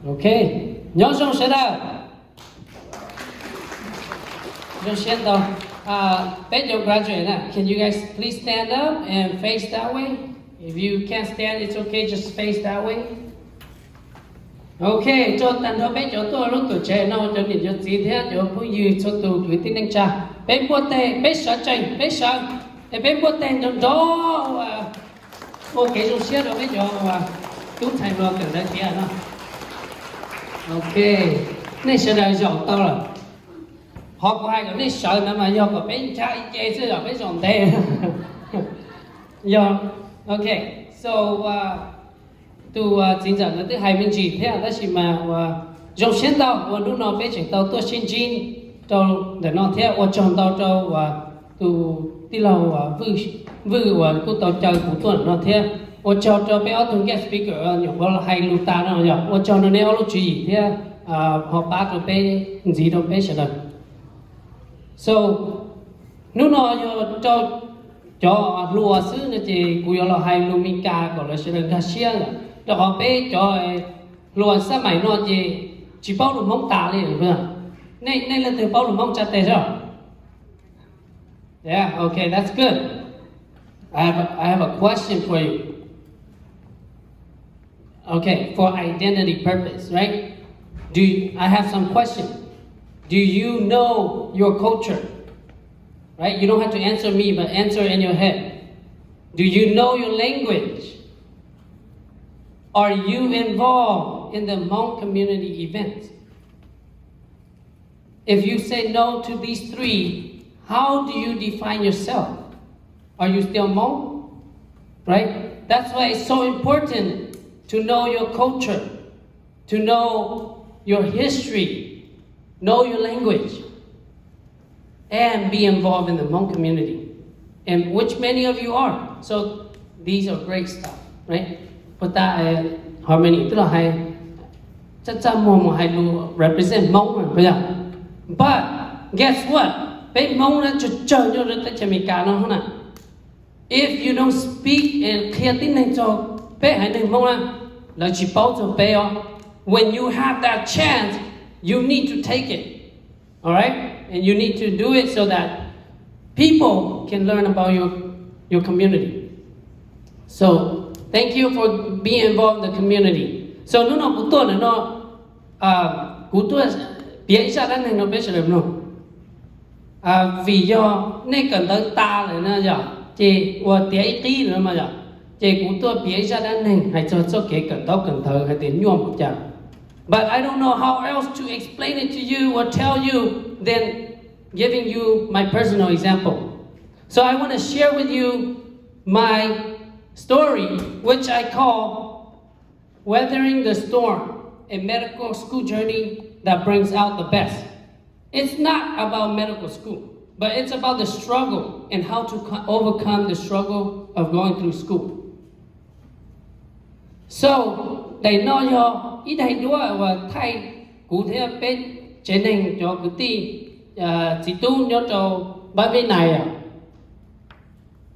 Ok, nyob zoo sawv daws. Zoo siab ntau. Peb cov graduate na, can you guys please stand up and face that way? If you can't stand, it's okay, just face that way. Ok, rau tag nrho peb cov tuaj lub tuam tsev no, cov niam cov txiv thiab cov phooj ywg txhua tus kwv tij neej tsa, peb npuaj teg, peb sawv tsees, peb sawv, es peb npuaj teg nrov nrov ua kev zoo siab rau peb cov tub ntxhais hluas kawm ntawv tiav no. Ok, nej sawv daws zaum tau lawm. Qhov kuv hais kom nej sawv ntawd mas yog kom peb ncha ib ce xwb, yog peb zaum ntev. Yog, ok, so tus txiv ntxawm ntawd twb hais me ntsis thiab, tab sis mas ua zoo siab ntau uas hnub no peb tseem tau tuaj sib ntsib rau ntawm no thiab ua tsaug ntau rau uas tus tij laug Vwj uas kuj tau caw kuv tuaj ntawm no thiab. Ua tsaug rau peb ob tug guest speaker nyuam qhuav los hais lus tas no, yog ua tsaug rau neb ob lub tswv yim thiab ho pab rau peb ntxiv rau peb sawv daws. So hnub no yog rau cov hluas xwb no ces kuv yuav los hais lus Meskas kom lawv sawv daws nkag siab lawm, rau qhov peb cov hluas xab maim no ces tsis paub lus Hmoob tas li. Nej, nej leej twg paub lus Hmoob tsa tes saib? Yeah, okay, that's good. I have a, I have a question for you. Okay, for identity purpose, right? Do you, I have some question. Do you know your culture? Right? You don't have to answer me, but answer in your head. Do you know your language? Are you involved in the Hmong community events? If you say no to these three, how do you define yourself? Are you still Hmong? Right? That's why it's so important to know your culture, to know your history, know your language, and be involved in the Hmong community, and which many of you are. So these are great stuff, right? Puag ta Harmony twb los hais txaj txaj muag mus hais lus represent Hmoob, yog? But guess what? Peb Hmoob na tsawg tsawg nyob rau teb chaws Amelikas no na, if you don't speak and qhia tib neeg txog peb haiv neeg Hmoob na, lawv tsis paub txog peb os. When you have that chance, you need to take it. All right? And you need to do it so that people can learn about your, your community. So, thank you for being involved in the community. So, hnub no kuv tuaj ntawm no, kuv tuaj piav ib zaj dab neeg no peb sawv daws mloog. Vim yog nej kawm ntawv tas lawm na yom, ces ua tiav ib qib lawm mas yom, ces kuv tuaj piav ib zaj dab neeg hais txog txoj kev kawm ntaub kawm ntawv hais tias nyuaj npaum cas. But I don't know how else to explain it to you or tell you than giving you my personal example. So I want to share with you my story, which I call Weathering the Storm, a medical school journey that brings out the best. It's not about medical school, but it's about the struggle and how to co- overcome the struggle of going through school. So, daim no yog ib daim duab uas thaij kuv thiab peb tsev neeg cov kwv tij txiv tub nyob rau Npab Vib Nais.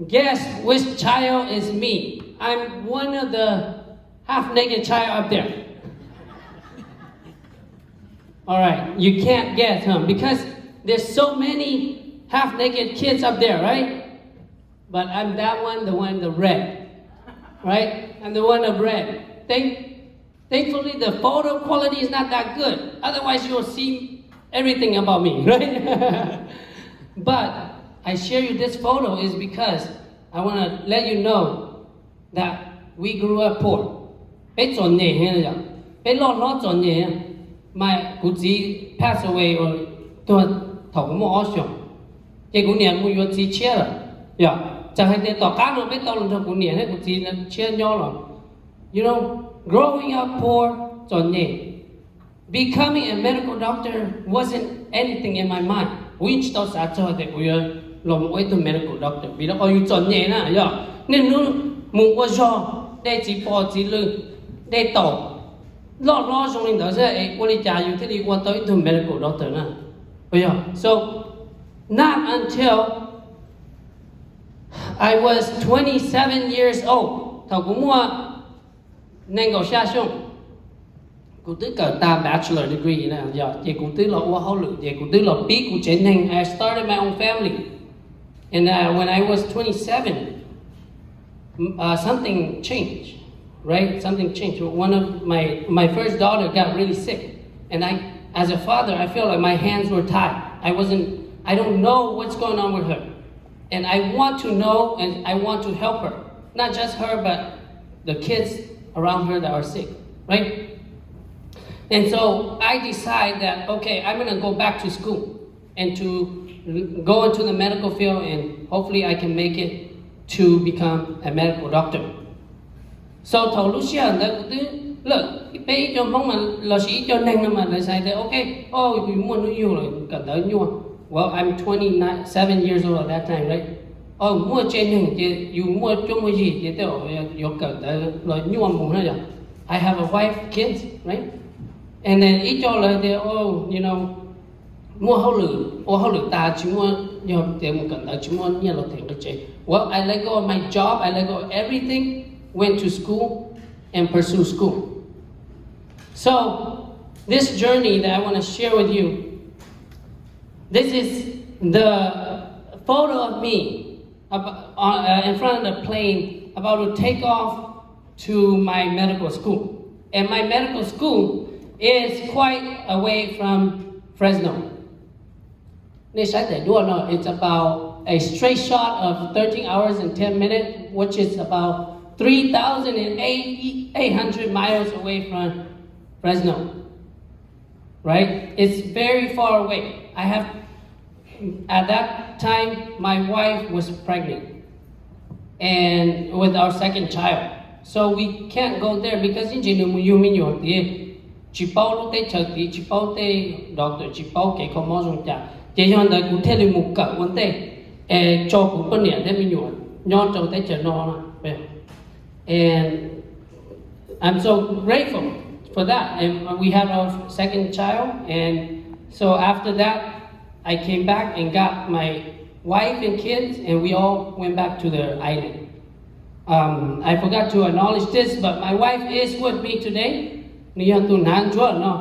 Guess which child is me? I'm one of the half naked child up there. All right, you can't guess, huh? Because there's so many half naked kids up there, right? But I'm that one, the one in the red. Right? I'm the one in the red. Thank Thankfully, the photo quality is not that good. Otherwise, you will see everything about me, right? But I share you this photo is because I want to let you know that we grew up poor. Peb txom nyem heev, peb loj hlob txom nyem. Mas kuv txiv pass away, tuag thaum kuv muaj ob xyoos, ces kuv niam mus yuav txiv tshiab lawm. Yog, txawm hais tias tom qab no peb tau los nrog kuv niam thiab kuv txiv tshiab nyob los, you know, growing up poor, txom nyem. Becoming a medical doctor wasn't anything in my mind. Kuv yeej tsis tau xav txog tias kuv yuav los mus ua ib tug medical doctor, vim rau qhov yus txom nyem na. Yog, niaj hnub mus ua zog, dej txiv pos txiv lw, dej taum, loj hlob zoo li ntawd xwb es ua li cas yus thiaj li ua tau ib tug medical doctor na? Yog, so not until I was twenty seven years old, thaum kuv muaj nees nkaum xya xyoo, Kuv twb kawm tag bachelor degree na, yog ces kuv twb los ua hauj lwm, ces kuv twb los pib kuv tsev neeg. I started my own family. And uh, when I was twenty-seven, uh, something changed, right? Something changed. One of my, my first daughter got really sick. And I, as a father, I feel like my hands were tied. I wasn't, I don't know what's going on with her. And I want to know and I want to help her. Not just her, but the kids around her that are sick, right? And so I decide that, okay, I'm going to go back to school and to go into the medical field, and hopefully I can make it to become a medical doctor. So thaum lub sij hawm ntawd kuv twb lawm, peb ib co Hmoob mas los sis ib co neeg no mas lawv xav tias, okay, oh, yus muaj hnub yug lawm, kawm ntawv nyuaj. Well, I'm twenty-seven years old at that time, right? Oh, muaj tsev neeg ces yus muaj cuab muaj yig ces tej zaum yuav kawm ntawv los nyuaj mus na yog. I have a wife, kids, right? And then ib co lawv tias, oh, you know, muaj hauj lwm, ua hauj lwm tas tsis muaj, yog tias mus kawm ntawv tsis muaj nyiaj los them nqi tsev. Well, I let go of my job, I let go of everything, went to school and pursue school. So, this journey that I want to share with you, this is the photo of me ab- uh, in front of the plane about to take off to my medical school. And my medical school is quite away from Fresno. Nej saib daim duab no, it's about a straight shot of thirteen hours and ten minutes, which is about three thousand eight hundred miles away from Fresno. Right? It's very far away. I have, at that time, my wife was pregnant and with our second child. So we can't go there because yeej tsis nws mus yug me nyuam tid, tsis paub lub teb chaws tid, tsis paub tej doctor, tsis paub kev kho mob zoo cas. Ces yog ntawd kuv thiaj li mus kawm ua ntej es tso kuv poj niam thiab me nyuam nyob rau teb chaws no. And I'm so grateful for that. And we had our second child. And so after that, I came back and got my wife and kids, and we all went back to the island. Um, I forgot to acknowledge this, but my wife is with me today. Nws yog tus hnav ntsuab no.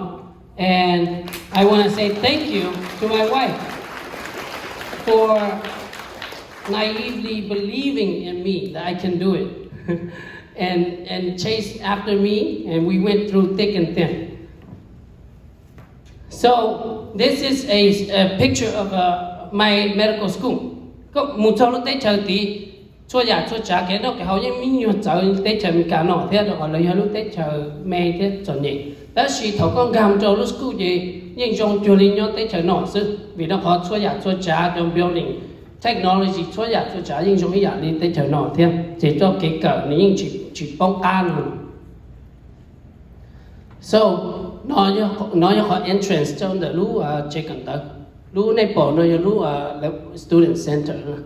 And I want to say thank you to my wife for naively believing in me that I can do it and, and chase after me, and we went through thick and thin. So this is a, a picture of uh, my medical school. Koj mus txog lub teb chaws tid, txhua yam txhua tsav kev noj kev haus yeej me nyuag txawv teb chaws Amelikas no thiab, rau qhov lawv yog lub teb chaws me thiab txom nyem. Tab sis thaum koj nkag rau lub school ces yeej zoo cuag li nyob teb chaws no xwb, vim rau qhov txhua yam txhua tsav, cov building, technology, txhua yam txhua tsav yeej zoo ib yam li teb chaws no thiab, ces txoj kev kawm nws yeej tsis poob qab no. So, no yog qhov entrance rau ntawm lub tsev kawm ntawv. Lub nej pom no yog lub student center.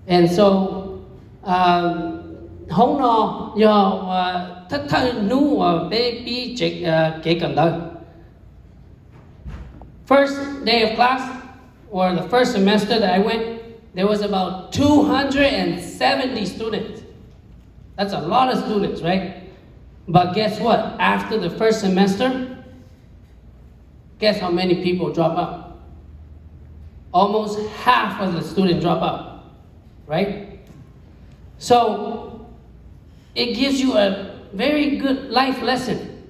And so, hoob no yog thawj thawj hnub uas peb pib kev kawm ntawv. First day of class, or the first semester that I went, there was about two hundred and seventy students. That's a lot of students, right? But guess what? After the first semester, guess how many people drop out? Almost half of the students drop out, right? So it gives you a very good life lesson.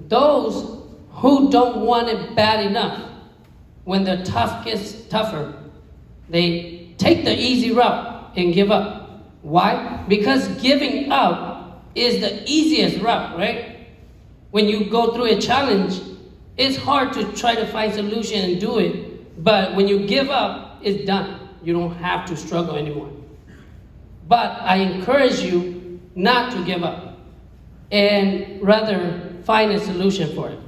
Those who don't want it bad enough, when the tough gets tougher, they take the easy route and give up. Why? Because giving up is the easiest route, right? When you go through a challenge, it's hard to try to find solution and do it. But when you give up, it's done. You don't have to struggle anymore. But I encourage you not to give up and rather find a solution for it.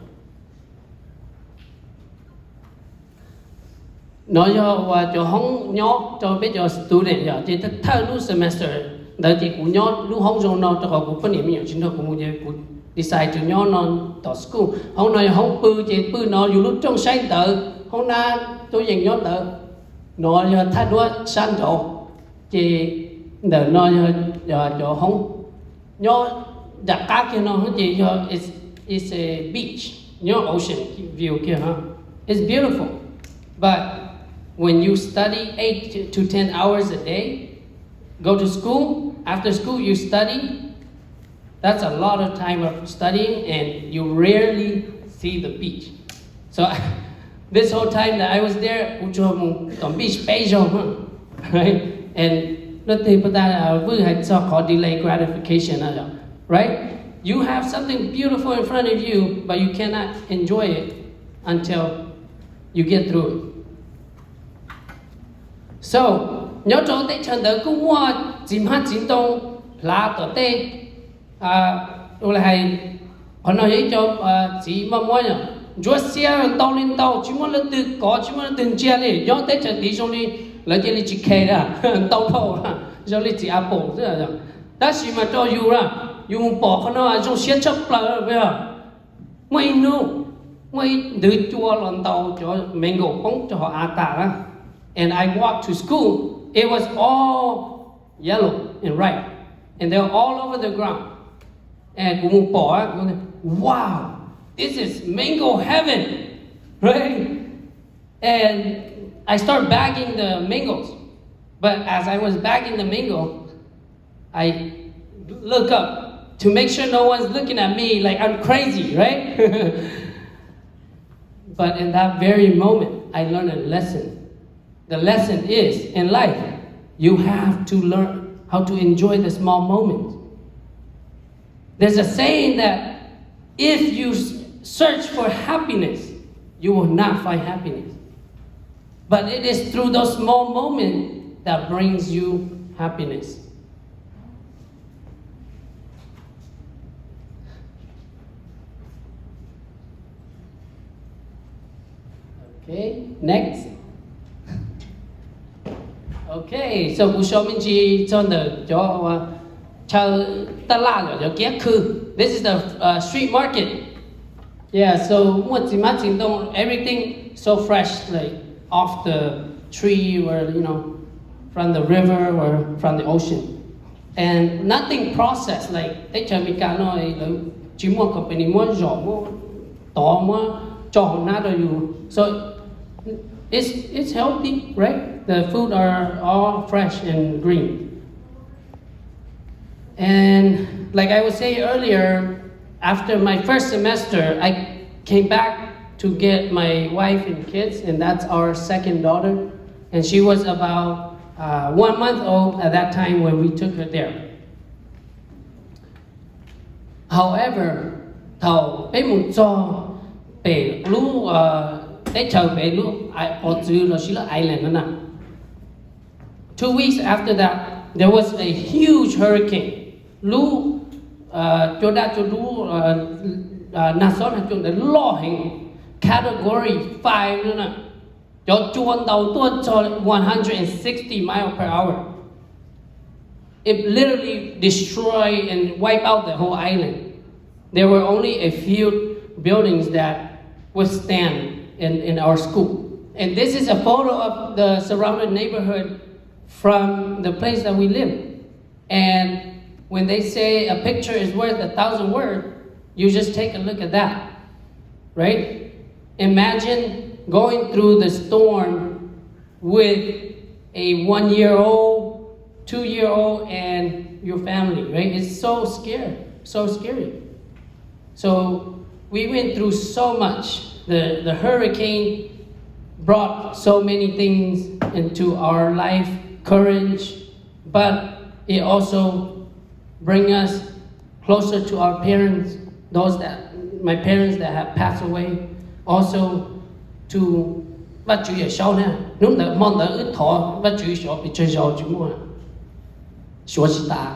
No yog uas cov hoob nyob rau peb cov student yog ces thawj lub semester ntawd ces kuv nyob lub hoob zoo no rau qhov kuv poj niam me nyuam tsis nrog kuv mus ces kuv decide to nyob no tom school. Hoob no yog hoob pw ces pw no yus lub rooj saib ntawd, hoob nab tub yees nyob ntawd. No yog thaj duab sab nraud, ces ntawm no yog cov hoob nyob Nram qab kiag no ces yog it's, it's a beach, nyob ocean view kiag. It's beautiful, but when you study eight to ten hours a day, go to school, after school you study, that's a lot of time of studying and you rarely see the beach. So this whole time that I was there, kuv tsuas mus tom beach peb zaug, right? And no twg puas tas Vwj hais txog qhov delay gratification no, right? You have something beautiful in front of you, but you cannot enjoy it until you get through it. So nyob rau teb chaws ntawd kuj muaj txiv hmab txiv ntoo hlav tom tej, ua li hais, qhov no yog ib co txiv maj muab yog ntsuab xiab ntau li ntau, tsis muaj leej twg kov, tsis muaj leej twg ntsia li. Nyob teb chaws tid zoo li lawv cia li tsis khe, ntau dhau zoo li txiv apple xwb. Tab sis mas rau yus na, yus mus pom qhov no zoo siab tshaj plaws. Muaj ib hnub, muaj ib ntwv cua los ntaus cov mango poob rau hauv av tas na. And I walked to school. It was all yellow and ripe, and they're all over the ground. And kuv mus pom, wow, this is mango heaven, right? And I start bagging the mangoes. But as I was bagging the mango, I look up to make sure no one's looking at me like I'm crazy, right? But in that very moment, I learned a lesson. The lesson is, in life, you have to learn how to enjoy the small moments. There's a saying that if you s- search for happiness, you will not find happiness. But it is through those small moments that brings you happiness. Okay, next. Okay, so kuv sau me ntsis txog ntawm cov chaw taj laj, cov kiab khw. This is the uh, street market. Yeah, so muaj txiv hmab txiv ntoo, everything so fresh, like off the tree or you know, from the river or from the ocean. And nothing processed like teb chaws Amelikas no, lawv tsis muaj company muab zom, muab tov, muab tso hauv hnab rau yus. So it's, it's healthy, right? The food are all fresh and green. And like I was saying earlier, after my first semester, I came back to get my wife and kids, and that's our second daughter. And she was about uh, one month old at that time when we took her there. However, thaum peb mus txog pem lub teb chaws, pem lub pov txwv los sis lub island no na, two weeks after that, there was a huge hurricane. Lub cua daj cua dub, nag xob nag cua ntawd loj heev, category five no na. Cov cua ntaus tuaj txog one hundred sixty mile per hour. It literally destroyed and wiped out the whole island. There were only a few buildings that withstand in, in our school. And this is a photo of the surrounding neighborhood from the place that we live. And when they say a picture is worth a thousand words, you just take a look at that, right? Imagine going through the storm with a one year old, two year old, and your family, right? It's so scary, so scary. So we went through so much. The, the hurricane brought so many things into our life, courage, but it also bring us closer to our parents, those that, my parents that have passed away, also to Vaj Tswv Yawm Saub na. Hnub ntawd hmo ntawd wb thov Vaj Tswv suav pes tsawg zaus tsis muaj, suav tsis tas,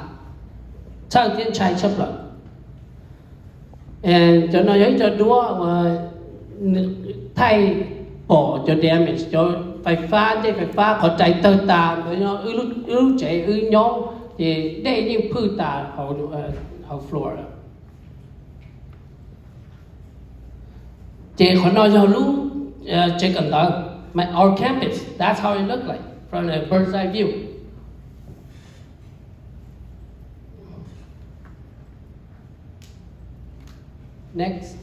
txhawj thiab ntshai tshaj plaws. Cov no yog ib co duab uas thaij pom cov damage, cov fais fab, ncej fais fab, qhov rais tawg tas ntawd, wb lub tsev wb nyob ces dej yeej phwj tas hauv floor lawm. Ces qhov no yog lub tsev kawm ntawv, our campus, that's how it looked like from a bird's eye view. Next.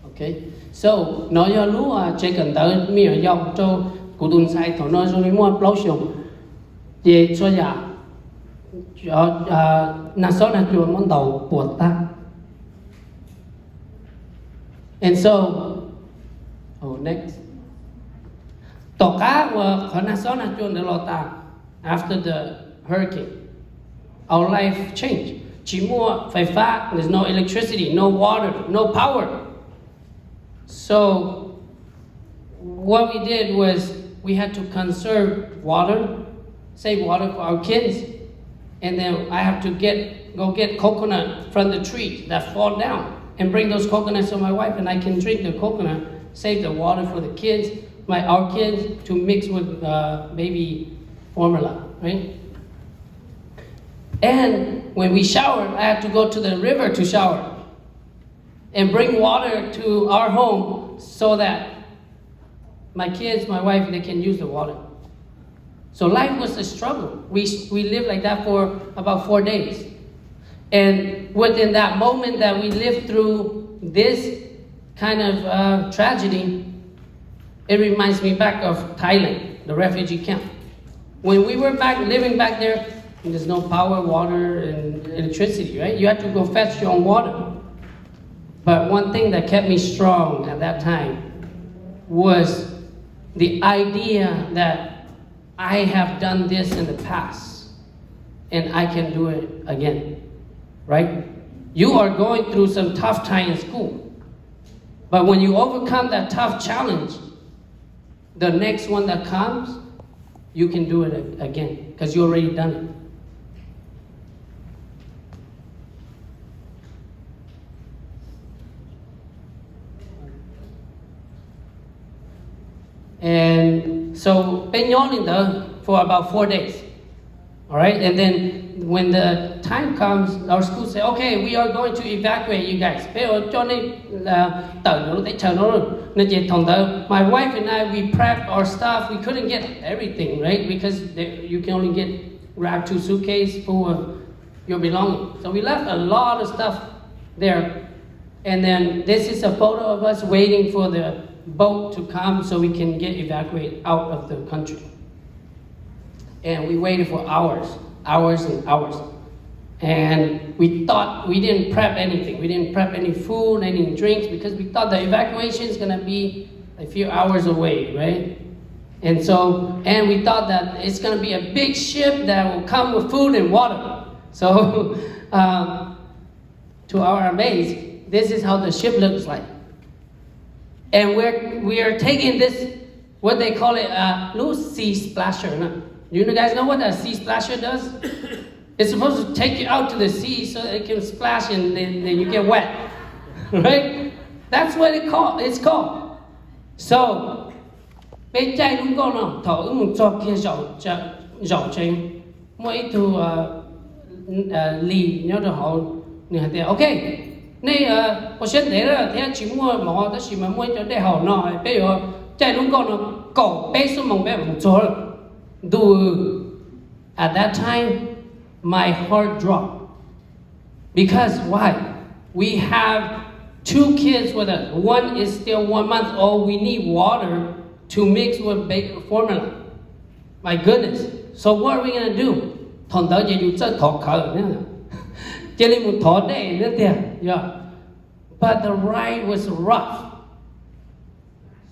Okay. So, no yog lub tsev kawm ntawv me nyuam yaus rau kuv tus ntxhais thaum no zoo li muaj plaub xyoos. Ces txhua yam, nag xob nag cua muab ntaus puas tag. And so, oh, next. Tom qab uas qhov nag xob nag cua ntawd los tas, after the hurricane, our life changed. Tsis muaj fais fab, there's no electricity, no water, no power. So what we did was we had to conserve water, save water for our kids. And then I have to get go get coconut from the tree that fall down and bring those coconuts so my wife and I can drink the coconut, save the water for the kids, my our kids to mix with uh, baby formula, right? And when we shower, I have to go to the river to shower and bring water to our home so that my kids, my wife, they can use the water. So life was a struggle. We, we lived like that for about four days. And within that moment that we lived through this kind of uh, tragedy, it reminds me back of Thailand, the refugee camp. When we were back living back there, there's no power, water, and electricity, right? You have to go fetch your own water. But one thing that kept me strong at that time was the idea that I have done this in the past and I can do it again, right? You are going through some tough time in school, but when you overcome that tough challenge, the next one that comes, you can do it again because you already done it. And so peb nyob li ntawd for about four days. All right, and then when the time comes, our school say, okay, we are going to evacuate you guys. Peb ua coj nej tawm ntawm lub teb chaws no. No ces thaum ntawd, my wife and I, we prep our stuff. We couldn't get everything, right? Because they, you can only get grab two suitcase full of your belongings. So we left a lot of stuff there. And then this is a photo of us waiting for the boat to come so we can get evacuated out of the country. And we waited for hours, hours and hours. And we thought we didn't prep anything. We didn't prep any food, any drinks, because we thought the evacuation is going to be a few hours away, right? And so, and we thought that it's going to be a big ship that will come with food and water. So, um, to our amaze, this is how the ship looks like. And we're, we are taking this, what they call it, uh, lub sea splasher. You guys know what a sea splasher does? It's supposed to take you out to the sea so it can splash and then, then you get wet. Right? That's what it call, it's called. So, peb caij lub nkoj no, thaum wb mus txog kiag zaum tsev, muaj ib tug li nyob rau hauv, nws hais tias, ok, nej ua siab ntev lawm thiab tsis muaj mov tab sis mas muaj ib co dej haus no, peb yuav caij lub nkoj no kaum peb xuab moos peb mam mus txog. Ntu, at that time, my heart dropped. Because why? We have two kids with us. One is still one month old. We need water to mix with baby formula. My goodness. So what are we gonna do? Thaum ntawd ces yus txawj thov khawv, cia li mus thov dej na tiag. Yeah. But the ride was rough.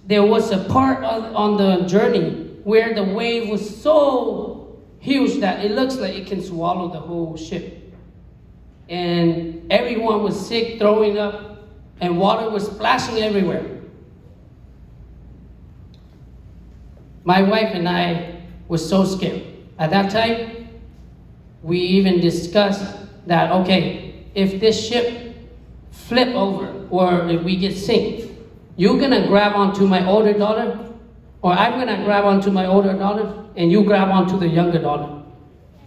There was a part on, on the journey where the wave was so huge that it looks like it can swallow the whole ship. And everyone was sick, throwing up, and water was splashing everywhere. My wife and I were so scared. At that time, we even discussed that, okay, if this ship flip over or if we get sink, you're gonna grab onto my older daughter, or I'm gonna grab onto my older daughter, and you grab onto the younger daughter.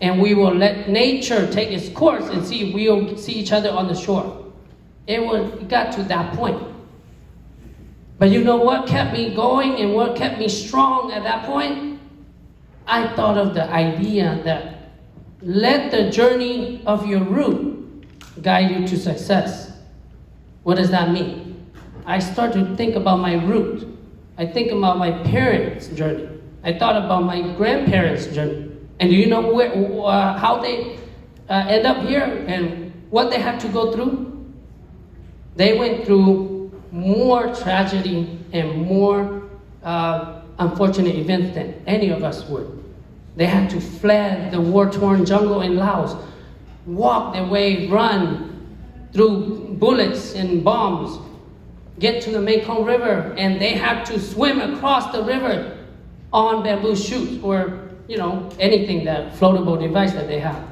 And we will let nature take its course and see if we'll see each other on the shore. It was, it got to that point. But you know what kept me going and what kept me strong at that point? I thought of the idea that let the journey of your root guide you to success. What does that mean? I start to think about my root. I think about my parents' journey. I thought about my grandparents' journey. And do you know where, uh, how they uh, end up here and what they have to go through? They went through more tragedy and more uh, unfortunate events than any of us would. They had to fled the war-torn jungle in Laos, walk their way, run through bullets and bombs, get to the Mekong River, and they had to swim across the river on bamboo shoots or, you know, anything that floatable device that they have.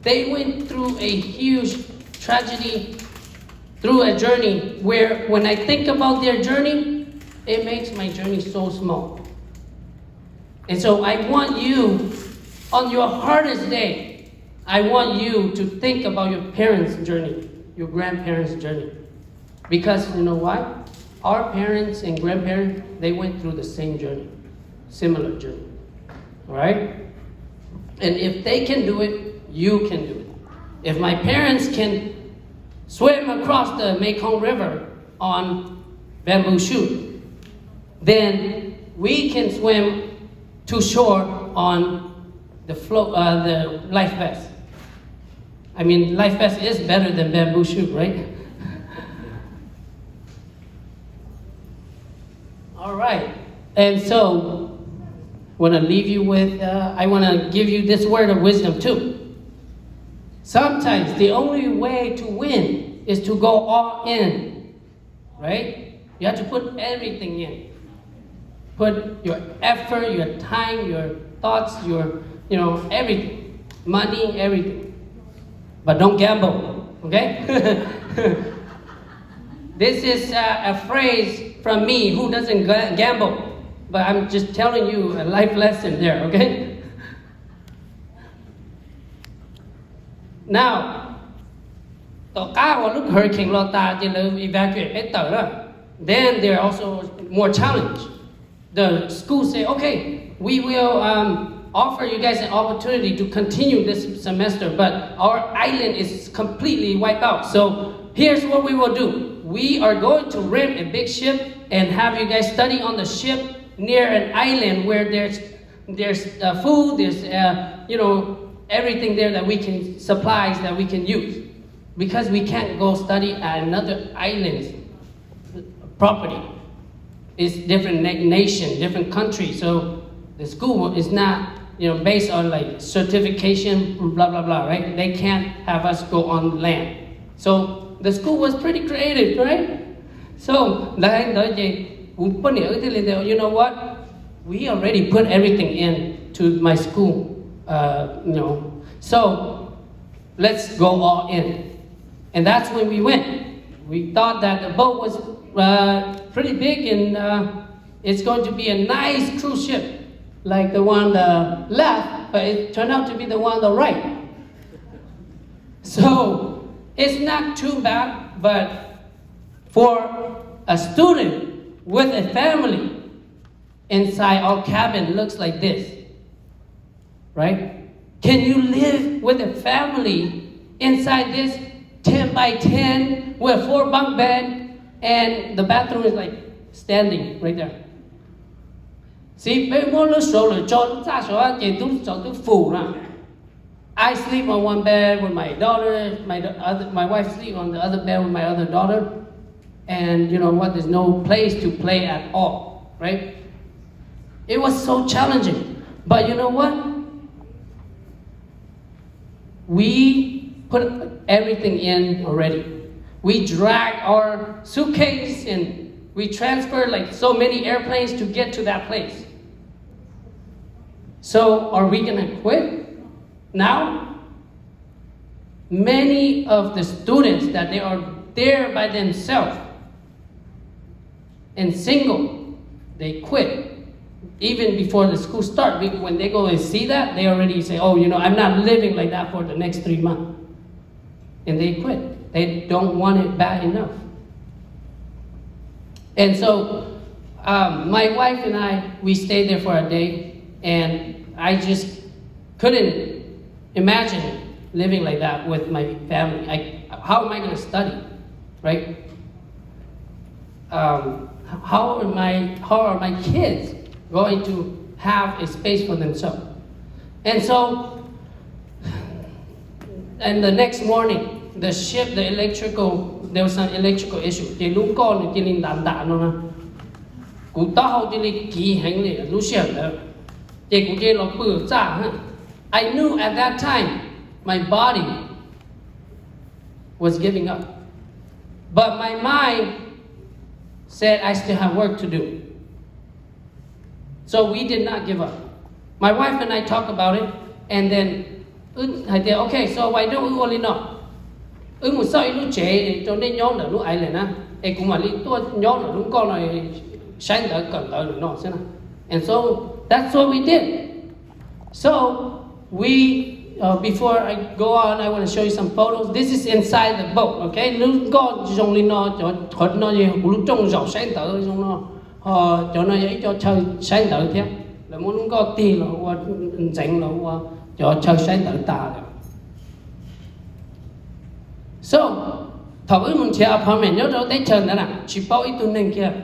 They went through a huge tragedy, through a journey where when I think about their journey, it makes my journey so small. And so I want you, on your hardest day, I want you to think about your parents' journey, your grandparents' journey. Because you know why? Our parents and grandparents, they went through the same journey, similar journey, right? And if they can do it, you can do it. If my parents can swim across the Mekong River on bamboo shoot, then we can swim to shore on the float, uh, the life vest. I mean, life vest is better than bamboo shoot, right? All right. And so, want to leave you with, uh, I want to give you this word of wisdom too. Sometimes the only way to win is to go all in, right? You have to put everything in. Put your effort, your time, your thoughts, your, you know, everything, money, everything. But don't gamble, okay? This is a, a phrase from me who doesn't ga- gamble, but I'm just telling you a life lesson there, okay? Now, tom qab uas lub hurricane los tas ces lawv evacuate peb tawm na. Then there are also more challenge. The school say, okay, we will um, offer you guys an opportunity to continue this semester, but our island is completely wiped out. So here's what we will do. We are going to rent a big ship and have you guys study on the ship near an island where there's there's uh, food, there's uh, you know, everything there that we can supplies that we can use, because we can't go study at another island property. It's different na- nation, different country. So the school is not, you know, based on like certification, blah blah blah, right? They can't have us go on land. So the school was pretty creative, right? So lawv hais ntawd ces kuv poj niam wb thiaj li tias, you know what? We already put everything in to my school, uh, you know. So let's go all in. And that's when we went. We thought that the boat was uh, pretty big and uh, it's going to be a nice cruise ship, like the one on the left, but it turned out to be the one on the right. So it's not too bad, but for a student with a family, inside our cabin looks like this, right? Can you live with a family inside this ten by ten with four bunk bed and the bathroom is like standing right there? See, peb muab lub stroller tso lub txaj saud ces tub tso tub fum na. I sleep on one bed with my daughter. My other, my wife sleep on the other bed with my other daughter. And you know what? There's no place to play at all, right? It was so challenging. But you know what? We put everything in already. We drag our suitcase and we transfer like so many airplanes to get to that place. So are we gonna quit now? Many of the students that they are there by themselves and single, they quit even before the school start. When they go and see that, they already say, oh, you know, I'm not living like that for the next three months. And they quit. They don't want it bad enough. And so um, my wife and I, we stayed there for a day, and I just couldn't imagine living like that with my family. I, how am I going to study? right? Um, how am I, how are my kids going to have a space for themselves? And so, and the next morning, the ship, the electrical, there was some electrical issue. Ces lub nkoj nws cia li ntam ntam no na. Kuv taub hau cia li kiv heev li lub sij hawm ntawd. Ces kuv cia li los pw txaj. I knew at that time my body was giving up. But my mind said I still have work to do. So we did not give up. My wife and I talked about it, and then wb hais tias, okay, so why don't we ua li no? Wb mus xauj ib lub tsev rau nej nyob ntawm lub island na, es kuv mam li tuaj nyob ntawm lub nkoj no saib ntawv kawm ntawv no xwb na. And so that's what we did. So we, uh, before I go on, I want to show you some photos. This is inside the boat, okay? Lub nkoj zoo li no, cov qhov no yog kuv lub rooj zaum saib ntawv zoo no. Ho cov no yog ib co chaw saib ntawv thiab. Lawv muab lub nkoj tig los ua ntxeev los ua cov chaw saib ntawv tas lawm. So, thaum wb mus nrhiav apartment nyob rau teb chaws ntawd na, tsis paub ib tug neeg kiag.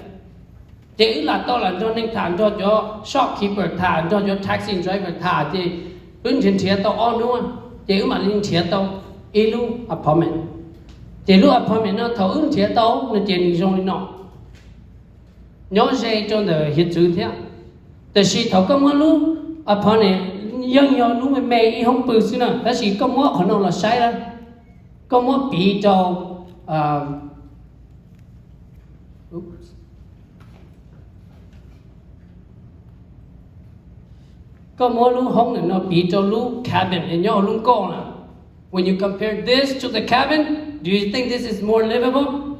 Ces wb lam tau lam nrog neeg tham, nrog cov shopkeeper tham, nrog cov taxi driver tham, ces wb nrhiav nrhiav tau ob hnub, ces wb mam li nrhiav tau ib lub apartment. Ces lub apartment no thaum wb nrhiav tau no ces nws zoo li no, nyob ze rau ntawm hiav txwv thiab. Tiam sis thaum koj muab lub apartment, yeej yog lub me me ib hoob pw xwb na, tab sis koj muab qhov no los saib, koj muab piv rau, koj muab lub hoob ntawm no piv rau lub cabin nyob hauv lub nkoj na. When you compare this to the cabin, do you think this is more livable?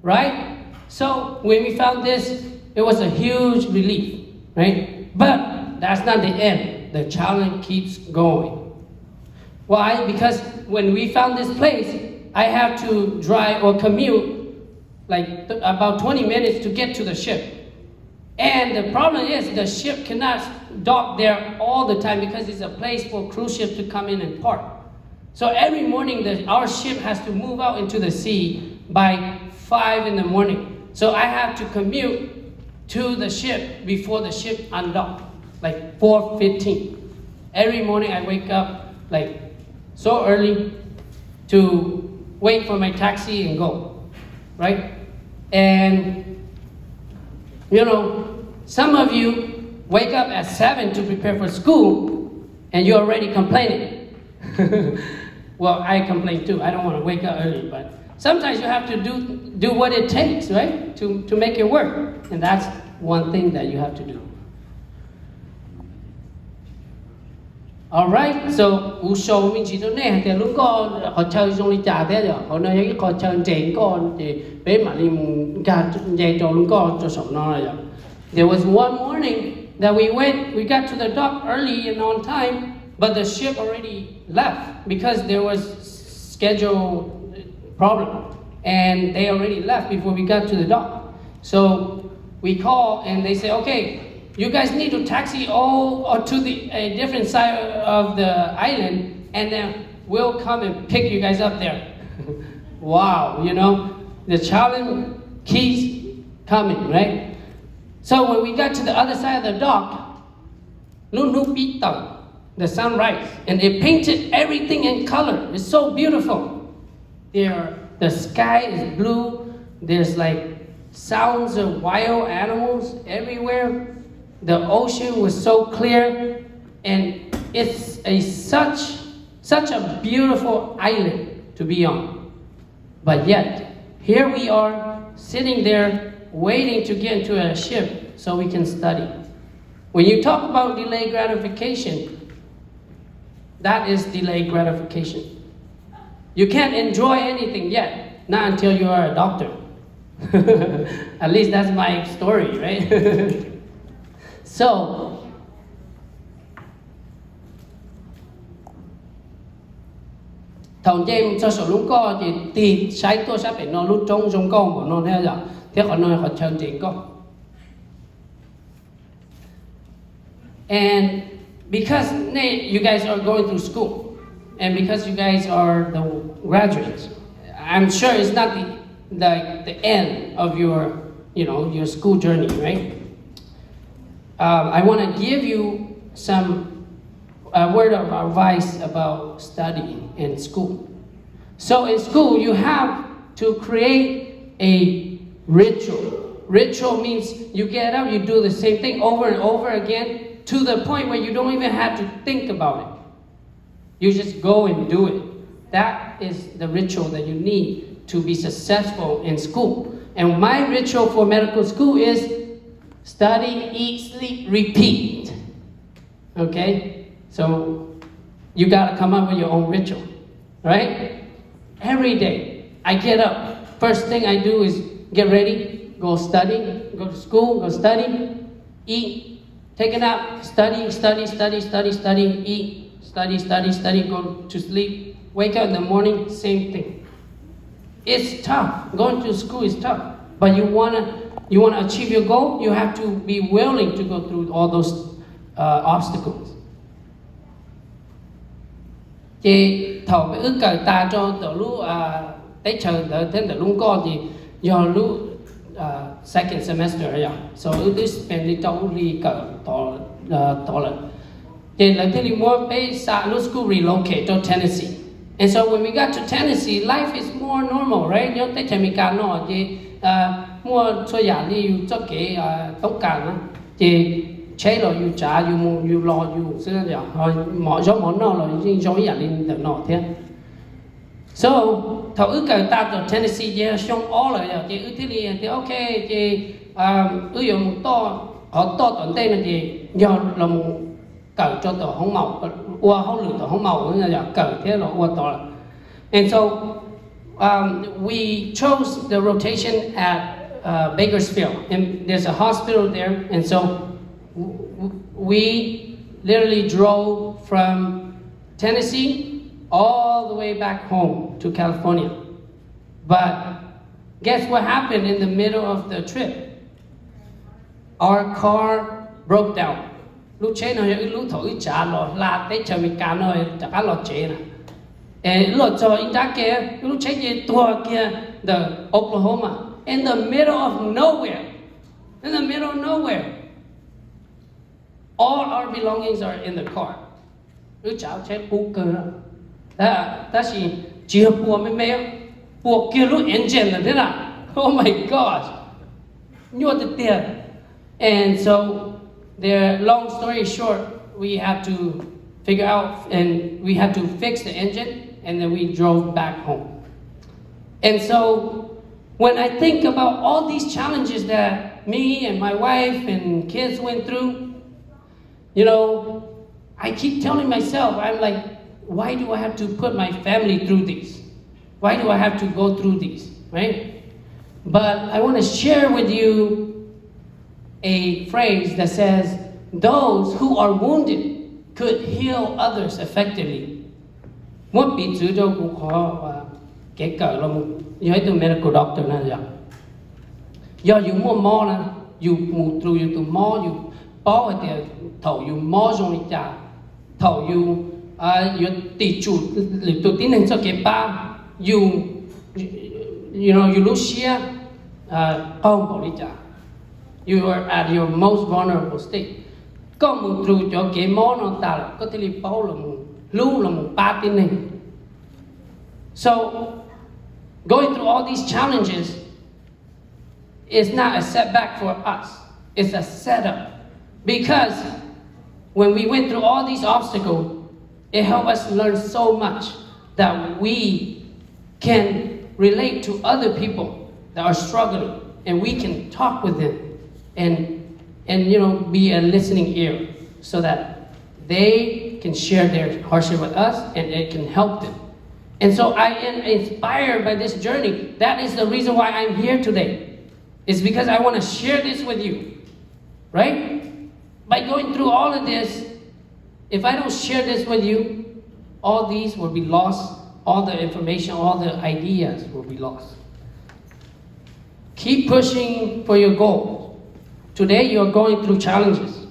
Right? So when we found this, it was a huge relief, right? But that's not the end. The challenge keeps going. Why? Because when we found this place, I have to drive or commute like th- about twenty minutes to get to the ship. And the problem is the ship cannot dock there all the time because it's a place for cruise ship to come in and park. So every morning, the, our ship has to move out into the sea by five in the morning. So I have to commute to the ship before the ship undock, like four fifteen. Every morning I wake up like so early to wait for my taxi and go, right? And you know, some of you wake up at seven to prepare for school, and you're already complaining. Well, I complain too. I don't want to wake up early, but sometimes you have to do do what it takes, right, to to make it work, and that's one thing that you have to do. Alright, so kuv show me ntsis rau nej hais tias lub nkoj qhov chaw zoo li cas thiab yom. Qhov no yog ib qhov chaw nres nkoj, ces peb mam li mus nkag nce rau lub nkoj rau saum no yom. There was one morning that we went, we got to the dock early and on time, but the ship already left because there was schedule problem and they already left before we got to the dock. So we call and they say, okay, you guys need to taxi all or to the a different side of the island, and then we'll come and pick you guys up there. Wow, you know, the challenge keeps coming, right? So when we got to the other side of the dock, lub hnub pib tawm, the sunrise, and it painted everything in color. It's so beautiful. There, the sky is blue. There's like sounds of wild animals everywhere. The ocean was so clear, and it's a such such a beautiful island to be on. But yet, here we are sitting there waiting to get into a ship so we can study. When you talk about delayed gratification, that is delayed gratification. You can't enjoy anything yet, not until you are a doctor. At least that's my story, right? So, thaum nce mus txog saum lub nkoj ces tig saib tuaj sab pem no lub roob zoo nkauj npaum no thiab yom, thiab qhov no qhov chaw nres nkoj. And because you guys are going through school, and because you guys are the graduates, I'm sure it's not the like the end of your, you know, your school journey, right? Um, I want to give you some a word of advice about studying in school. So in school, you have to create a ritual. Ritual means you get up, you do the same thing over and over again to the point where you don't even have to think about it. You just go and do it. That is the ritual that you need to be successful in school. And my ritual for medical school is study, eat, sleep, repeat. Okay? So you gotta come up with your own ritual, right? Every day I get up, first thing I do is get ready, go study, go to school, go study, eat, take a nap, study, study, study, study, study, eat, study, study, study, go to sleep, wake up in the morning, same thing. It's tough. Going to school is tough. But you wanna you wanna achieve your goal, you have to be willing to go through all those uh, obstacles. Ces thaum wb kawm tas rau ntawm lub teb chaws ntawd thiab ntawm lub nkoj ces yog lub second semester yog, so wb twb spend li rau ub li kawm tod lawm. Ces lawv thiaj li muab peb xa lub school relocate rau Tennessee. And so when we got to Tennessee, life is more normal, right? Nyob teb chaws Amelikas no ces muaj txhua yam li yus txoj kev toob kas na, ces tsheb los yus tsav, yus mus yus los yus xwb, mov zaub mov noj los yeej zoo ib yam li ntawm no thiab. So thaum wb kawm tas tom Tennessee ces xyoo ob lawm yog ces wb thiaj li tias ok, ces wb yuav mus toj, qhov toj tom ntej no ces yog los mus kawm rau tom hoob maum, ua hauj lwm tom hoob maum, yog kawm thiab los ua tod lawm. And so um, we chose the rotation at uh, Bakersfield, and there's a hospital there. And so w- w- we literally drove from Tennessee all the way back home to California. But guess what happened in the middle of the trip? Our car broke down. Lub tsheb no yog wb lub thaum wb tsav los hla teb chaws Amelikas no rov qab los tsev na. Es wb los txog ib nrab ke, wb lub tsheb ces tuag kiag ntawm Oklahoma, in the middle of nowhere, in the middle of nowhere. All our belongings are in the car. Wb tsav tsheb qub kawg, tab sis tsis yog puas me me, puas kiag lub engine lawm thiab na. Oh my gosh, nyuaj tiag tiag. And so, the long story short, we have to figure out and we have to fix the engine, and then we drove back home. And so, when I think about all these challenges that me and my wife and kids went through, you know, I keep telling myself, I'm like, why do I have to put my family through this? Why do I have to go through this? Right? But I want to share with you a phrase that says, those who are wounded could heal others effectively. Muab piv txwv rau kuv qhov kev kawm los, yog ib tug medical doctor na, yog yus muaj mob na, yus mus through yus tus mob, yus paub hais tias thaum yus mob zoo li cas, thaum yus yuav tim tsum lwm tus tib neeg txoj kev pab, yus, yus lub siab qaug npaum li cas, you are at your most vulnerable state. Koj mus through cov kev mob no tas lawm koj thiaj li paub los mus hlub los mus pab tib neeg. So, going through all these challenges is not a setback for us. It's a setup. Because when we went through all these obstacles, it helped us learn so much that we can relate to other people that are struggling, and we can talk with them and and you know, be a listening ear so that they can share their hardship with us and it can help them. And so I am inspired by this journey. That is the reason why I'm here today. It's because I want to share this with you, right? By going through all of this, if I don't share this with you, all these will be lost. All the information, all the ideas will be lost. Keep pushing for your goal. Today you are going through challenges,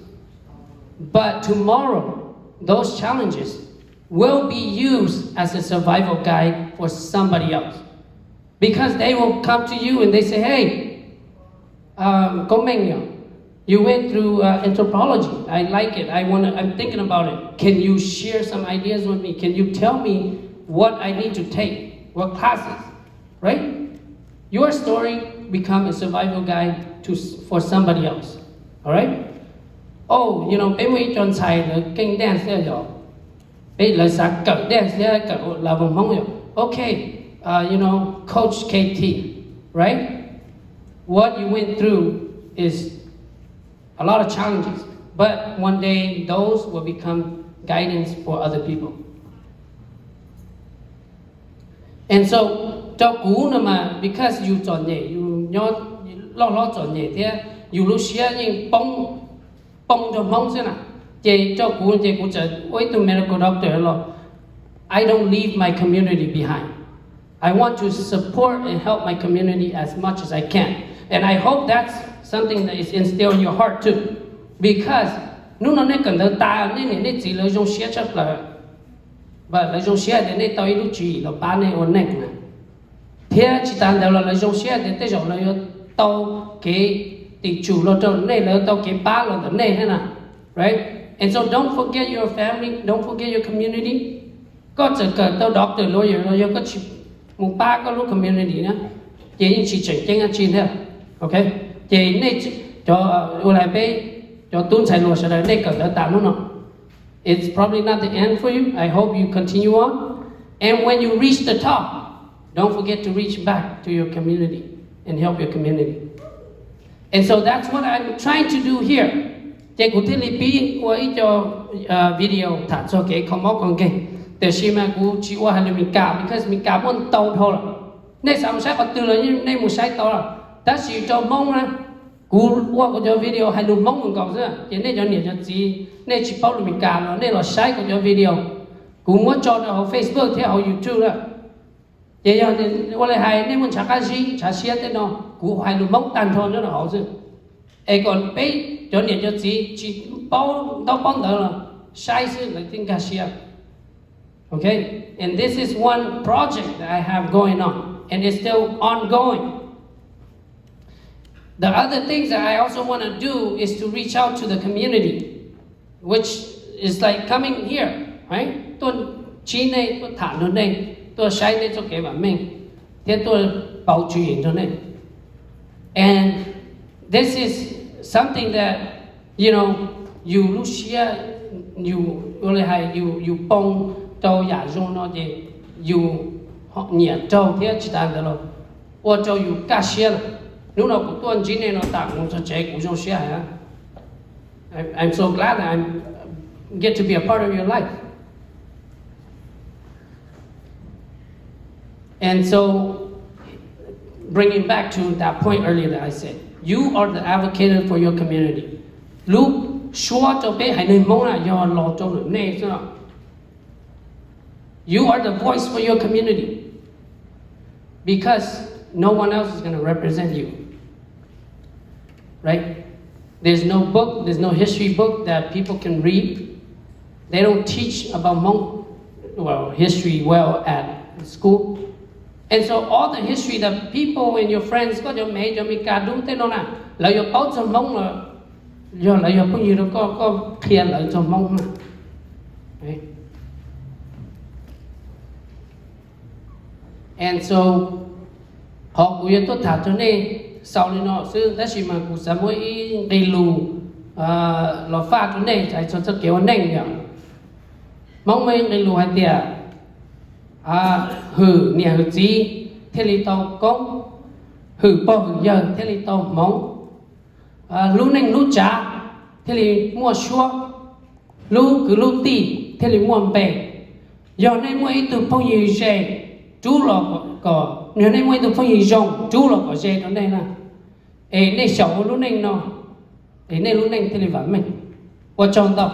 but tomorrow those challenges will be used as a survival guide for somebody else. Because they will come to you and they say, hey, um, Koob Meej, you went through uh, anthropology. I like it. I want to, I'm thinking about it. Can you share some ideas with me? Can you tell me what I need to take? What classes? Right? Your story become a survival guide to, for somebody else. All right? Oh, you know, peb muaj ib co ntxhais lawv keej dance thiab yom, peb lawv xav kawm dance thiab kawm lawv voo Hmoob yom. Okay, uh, you know, Coach K T, right? What you went through is a lot of challenges, but one day those will become guidance for other people. And so, rau kuv no mas because yus txom nyem, yus nyob loj hlob txom nyem thiab yus lub siab yeej poob, poob rau Hmoob xwb na. Ces rau kuv ces kuv txawm ua ib tug medical doctor los, I don't leave my community behind. I want to support and help my community as much as I can. And I hope that's something that is instilled in your heart too. Because hnub no nej kawm ntawv tas, nej niam nej txiv lawv zoo siab tshaj plaws. But lawv zoo siab tias nej tau ib lub tswv yim los pab nej ua neej na. Thiab tsis tas ntawd los lawv zoo siab tias tej zaum lawv yuav tau kev tim tsum los rau nej, lawv tau kev pab los ntawm nej thiab na. Right? And so don't forget your family, don't forget your community. Koj txawm kawm tau doctor, lawyer los yog koj tsis mus pab koj lub community na, ces yeej tsis tseem ceeb dab tsi thiab. Ok, ces nej cov, ua li peb cov tub ntxhais hluas sawv daws nej kawm ntawv tas hnub no, it's probably not the end for you. I hope you continue on. And when you reach the top, don't forget to reach back to your community and help your community. And so that's what I'm trying to do here. Ces kuv thiaj li pib ua ib co video tham txog kev kho mob kho nkeeg. Tiam sis mas kuv tsis ua hais lus Meskas, because Meskas muaj ntau dhau lawm. Nej xav mus saib qhov twg los nej mus saib tau lawm. Tab sis rau Hmoob na, kuv ua kuv cov video hais lus Hmoob mus nkaus xwb, ces nej cov niam cov txiv nej tsis paub lus Meskas los nej los saib kuv cov video. Kuv muab tso rau hauv Facebook thiab hauv YouTube lawm. Ces yog ua li hais nej muaj ntshav qab zib ntshav siab tej no, kuv hais lus Hmoob tag nrho nyob rau hauv xwb. Es kom peb cov niam cov txiv tsis paub ntaub paub ntawv los saib xwb lawv thiaj nkag siab. Okay? And this is one project that I have going on, and it's still ongoing. The other things that I also want to do is to reach out to the community, which is like coming here, right? Tuaj ntsib nej, tuaj tham nrog nej, tuaj saib nej txoj kev vam meej, thiab tuaj pauv tswv yim nrog nej. And this is something that, you know, yus lub siab, yus ua li hais yus, yus poob rau yam zoo no ces yus ho nyiam raug thiab tsis tas ntawd los ua rau yus kaj siab lawm. Hnub no kuv tuaj ntsib nej no tas kuv txog tsev kuv zoo siab heev. I'm so glad that I get to be a part of your life. And so, bringing back to that point earlier that I said, you are the advocate for your community. Lub suab rau peb haiv neeg Hmoob na yog los rau ntawm nej xwb. You are the voice for your community because no one else is going to represent you. Right? There's no book, there's no history book that people can read. They don't teach about Hmong, well, history well at school. And so all the history that people and your friends, koj cov me cov Meskas dub tej no na, lawv yuav paub txog Hmoob los yog lawv yog phooj ywg rau koj, koj qhia lawv txog Hmoob na. And so, qhov kuv yuav tuaj tham rau nej xaus li no xwb, tab sis mas kuv xav muab ib nqe lus los faj rau nej hais txog txoj kev ua neej yom. Hmoob muaj ib nqe lus hais tias, hwm niam hwm txiv thiaj li tau koob, hwm pog hwm yawg thiaj li tau hmoov, hlub neej hlub tsav thiaj li muaj suab, hlub kwv hlub tij thiaj li muaj npe. Yog nej muaj ib tug phooj ywg ze rub los kom, yog nej muaj ib tug phooj ywg zoo rub los kom ze rau nej na, es nej xyaum ua lub neej no, es nej lub neej thiaj li vam meej. Ua tsaug ntau.